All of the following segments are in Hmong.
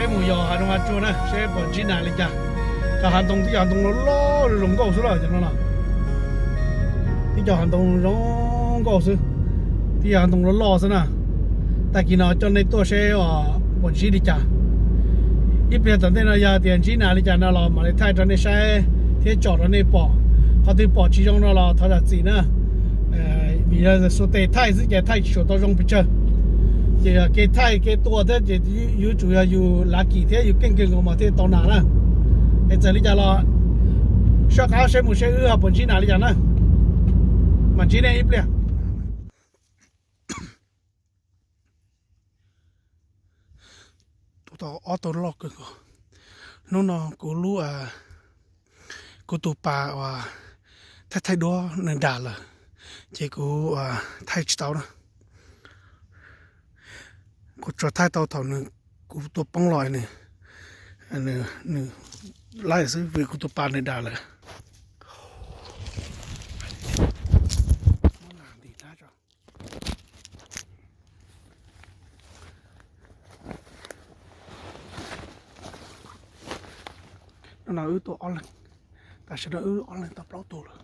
Peb mus yos hav zoov hav tsuag na, seb puas ntsib nas li cas. Cov hav ntoo twb yog hav ntoo loj loj zoo nkauj xwb los cov no los. Twb cov hav ntoo zoo nkauj xwb, twb yog hav ntoo loj loj xwb na. Tag kis no coj nej tuaj seb puas ntsib li cas. Ib pliag tom ntej no yog tias ntsib nas li cas no los mam li thaij rau nej saib thiab tsom rau nej pom. Qhov twg pom tsis zoo no los thov zam txim na. Vim yog xuas tes thaij xwb ces thaij tsis tshua tau zoo pes tsawg. Ces yog kev thaij kev tua thiab ces yuav tsum yog yus lav kim thiab yus keej kawg nkaus mas thiaj tau nas na. Es txawm li cas los soj qab seb mus seb wb ho puas ntsib nas li cas na. Mam ntsib nej ib pliag. Tua tau ob tug loj kawg nkaus. Hnub no kuv lub, kuv tus pas uas thaij thaij duab nws dam lawm, ces kuv thaij tsis tau na. Kuv tsuas thaij tau thaum nws, kuv tua poob los nws, nws laij xwb vim kuv tus pas nws dam lawm. No wb tua ob leeg, tam sim no wb ob leeg tau plaub tug lawm.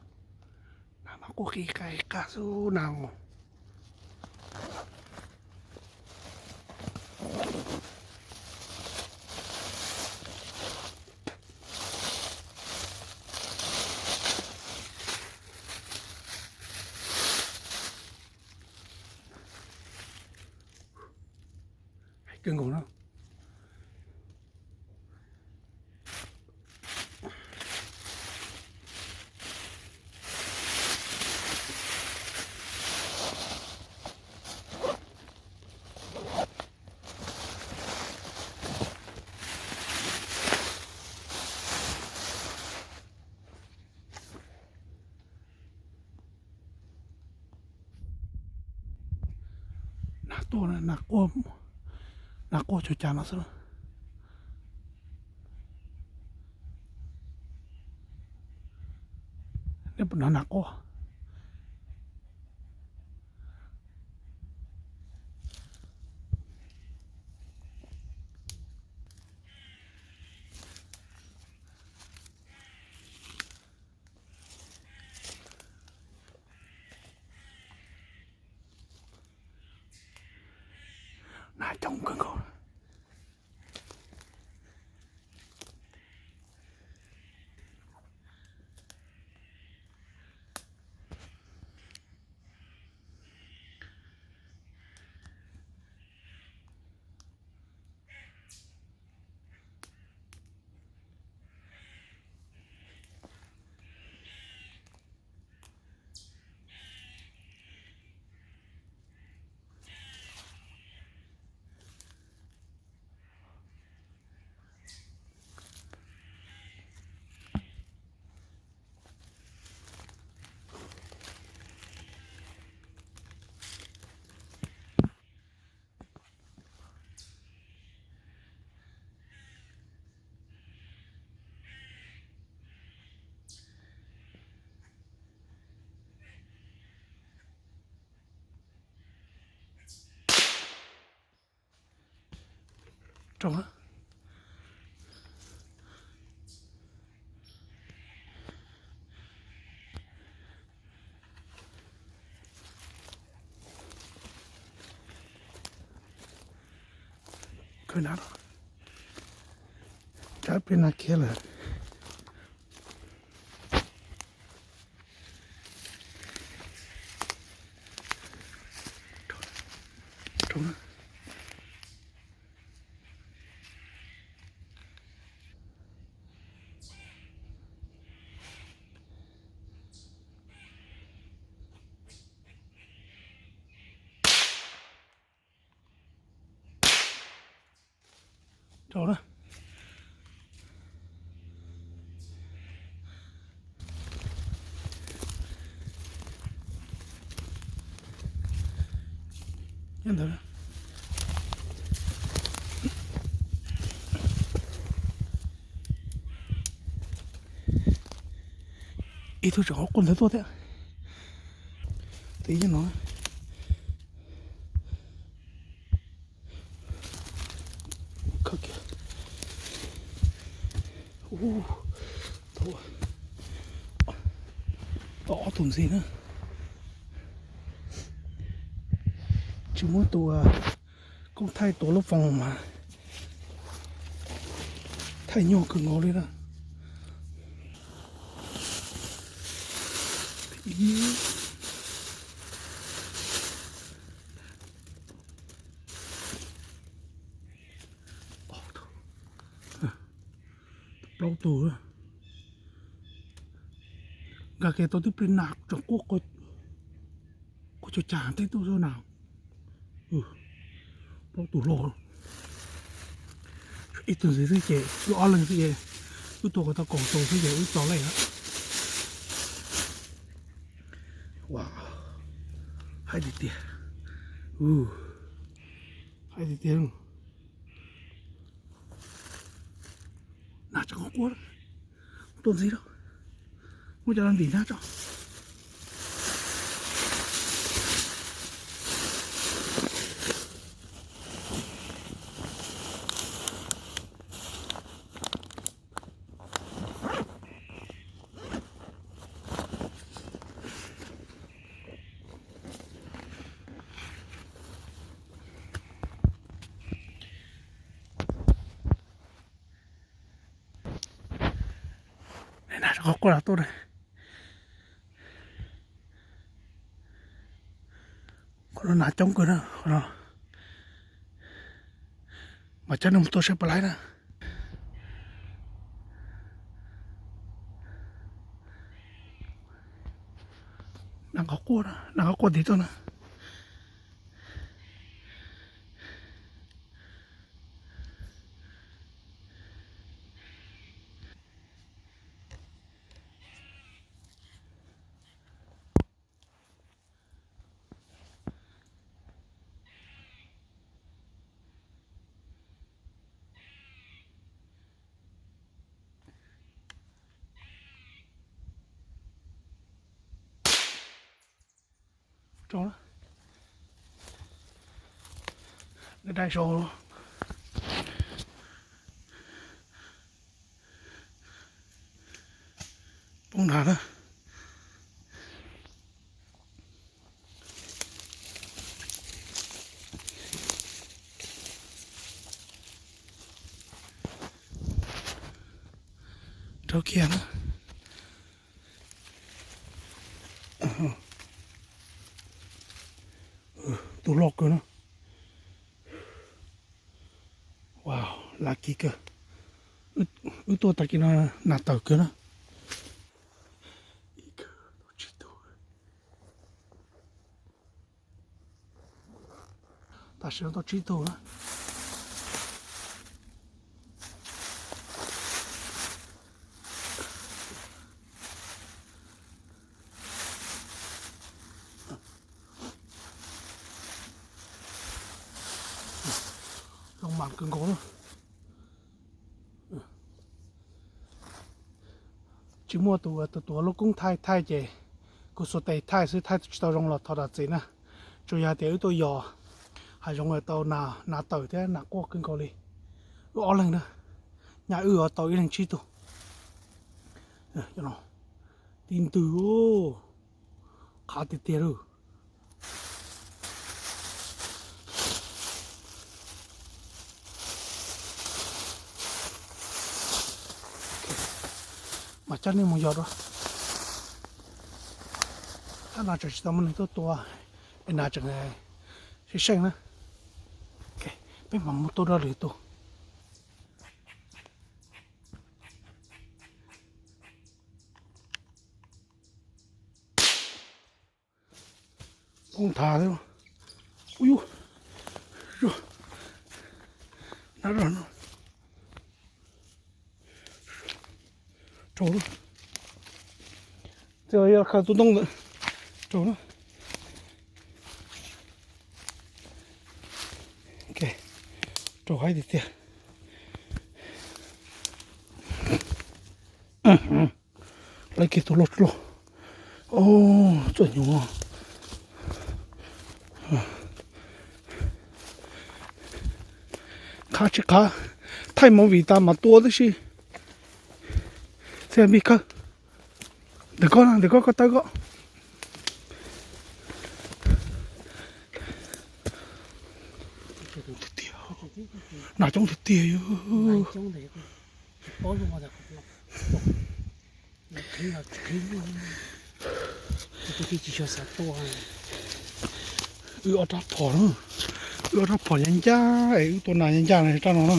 Nas mas quaj qis qas qas xwb na. Kawg nkaus na. Nas tuaj, nas quaj, nas quaj cuag cas no xwb. Nej puas hnov nas quaj? Nas coob kawg nkaus. Rau na. Khawb na, tsam peb na khiav lawm. Rau na. Nyob ntawd. Ib tug tseem quaj ntawd tuaj thiab. Tus ib no. Khawb kiag. Ub, tau, tau ob tug ntxiv na. Tsis muab tus koob thaij tua lub foos mas thaij nyuaj kawg nkaus li na. Plaub tug, nkag kiag tau twb plig nas tseem quaj, quaj cag cas teb tuaj xwb na. Plaub tug hlo, ib tug ntxiv xwb ces wb ob leeg xwb ces wb tua kom tau kaum tus xwb ces wb tso lawm. Ua, haib tiag tiag, haib tiag tiag. Nas tseem quaj, tuaj ntxiv lawm, muab cov no ntim nab tso. Nas tseem quaj los tuaj na. Qhov no nas coob kawg na, qhov no mas cab nej mus tuaj saib puas laib na. Nas qhov quaj, nas qhov quaj ntiv tuaj na. Rau na. Dai sau. Poob nrad na. Rau kiag na. Tus loj kawg na. Wow, lucky kawg. Wb tuaj tag kis no nas tawm kawg na. Tam sim no tau tsib tug na. Zoo mas kawg nkaus na. Tsis muaj tus, tus tuav lub koob thaij thaij ces kuv xuas tes thaij xwb, thaij tsis tau zoo los thov zam txim na. Tsuas yog tias wb tuaj yos hav zoov tau nas tawm thiab nas quaj kawg nkaus li. Wb ob leeg na, nyaj wb tau ib leeg tsib tug. Tib ntws, qhav tiag tiag lawm. Mas coj nej mus yos dua. Tab no tseem tsis tau muaj neeg tuaj tua, es nas tseem seej seej na. Peb mam mus tua dua lwm tus. Poob nthav thiab. Ub yus, na, raug lawm. Txawm yog khaws tus ntoo ntawd raug na. Raug haib tiag tiag. Lawv kiag tus loj loj. Os, txom nyem. Qhav tsis qhav, thaij movie tas mas tua tib si. Thiab npij kawg. Ntawm koj na, ntawm koj, koj tawb koj. Nas coob tiag tiag yog. Wb ob rab phom na, wb ob rab phom ncaj ncaj es wb tua nas ncaj ncaj no yog rab no na.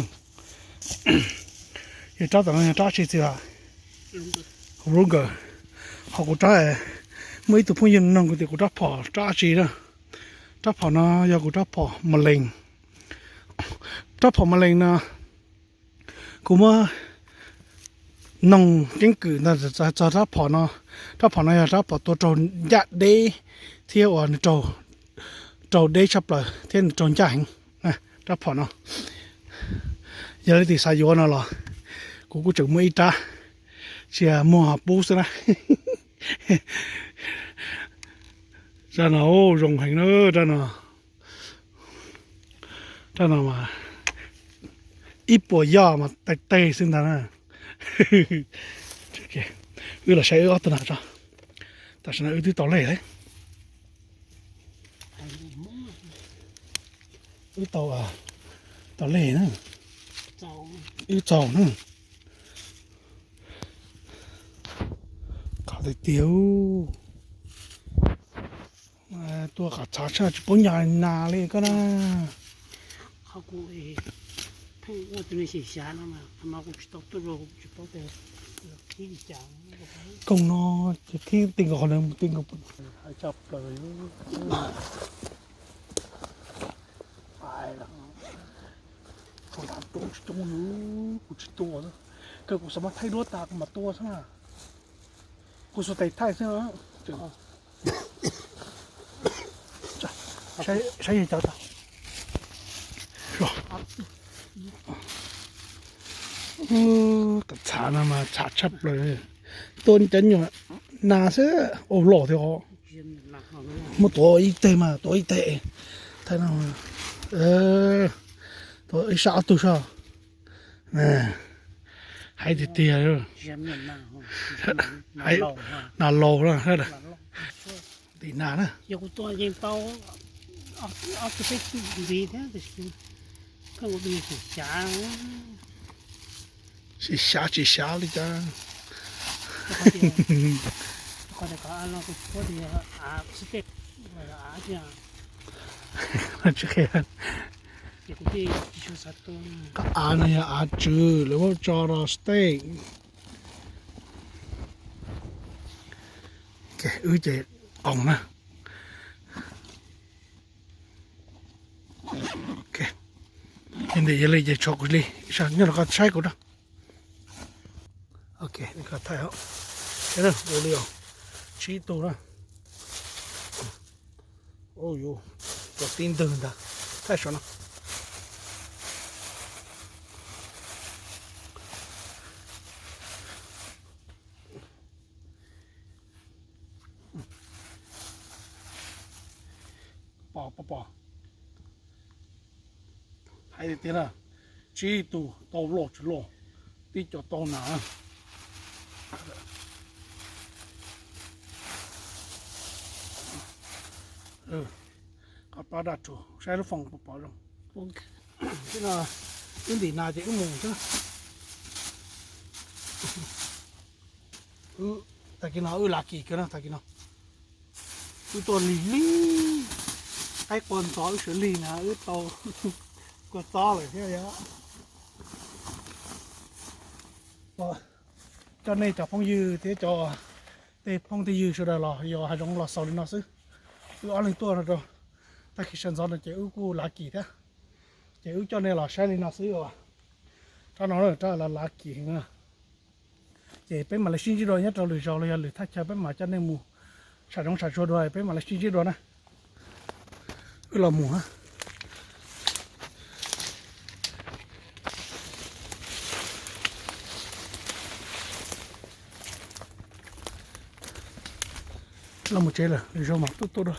Yog rab tom no yog rab tsi txiv a? Ruger. Ho kuv rab, muaj ib tug phooj ywg nug kuv tias kuv rab phom rab tsi na. Rab phom no yog kuv rab phom malees. Rab phom malees no kuv muab noog keeb kwm ntawm txog rab phom no. Rab phom no yog rab phom tua raug ncaj deb thiab uas nws raug deb tshaj plaws thiab nws raug ncaj heev. Rab phom no, yog leej twg xav yuav no los kuv kuj tseem muaj ib rab, tsis muag pub xwb na. Rab no zoo heev na, rab no. Rab no mas ib puas yoj mas teg teg xwb ntag na. Wb los saib wb ob tug nas tso. Tam sim no wb twb tau lej lawm. Wb tau, tau lej na. Wb txaus na. Qhov tiag tiag. Tua qhov txhav tshaj tsis paub nyas nas li koj na. Koog no ces khib ti nkaus qhov ntawd mus ti nkaus. Kuv tsis tua, kawg kuv xav mas thaij duab tas kuv mam tua xwb na. Kuv xuas tes thaij xwb. Saib yog cov tau. Tam txhav no mas txhav tshaj plaws. Tua cov nyuam nas xwb ua loj thiab os. Muab tuav ib teg mas tuav ib teg. Thaij no, tuav ib sab ob tug sab. Hais tiag tiag. Nas laus na. Ntim nas na. Tsis xyav tsis xyav li cas. Qhov av no yog av tswv lawv muab tso rau stage. Wb ces qoos na. Yog li ces tshuav kuv li, nyob rau koj saib kuv na. Ok, thaij li os, tsib tug na. Ua tib ntwg ntag, thaij saum no. Pom, pom, pom. Hais tiag tiag na, tsib tug tau loj tsis loj, tib co tau nas. Qhov pab daj rhuv saib lub foos pom pom zoo. Wb ntim nas ces wb mus xwb. Tag kis no wb lav kis kawg na, tag kis no wb tuaj lig lig, qaib qua ntxov wb sawv lig na wb tau kua txob lawm thiab yog. Coj nej cov phooj ywg thiab cov tej phooj tej ywg sawv daws los yos hav zoov los xaus li no xwb. Wb ob leeg tuaj no rau, tag kis sawv ntxov no ces wb kuj lav kis thiab, ces wb coj nej los saib li no xwb os. Rab no rab lav lav kis heev na. Ces peb mam li sib ntsib dua nyob rau lwm zaus los yog lwm thaj chaw peb mam coj nej mus sam zoov sam tsuag dua, peb mam li sib ntsib dua na. Wb los mus na. Los mus tsev lawm, lwm zaus mam tuaj tuaj dua.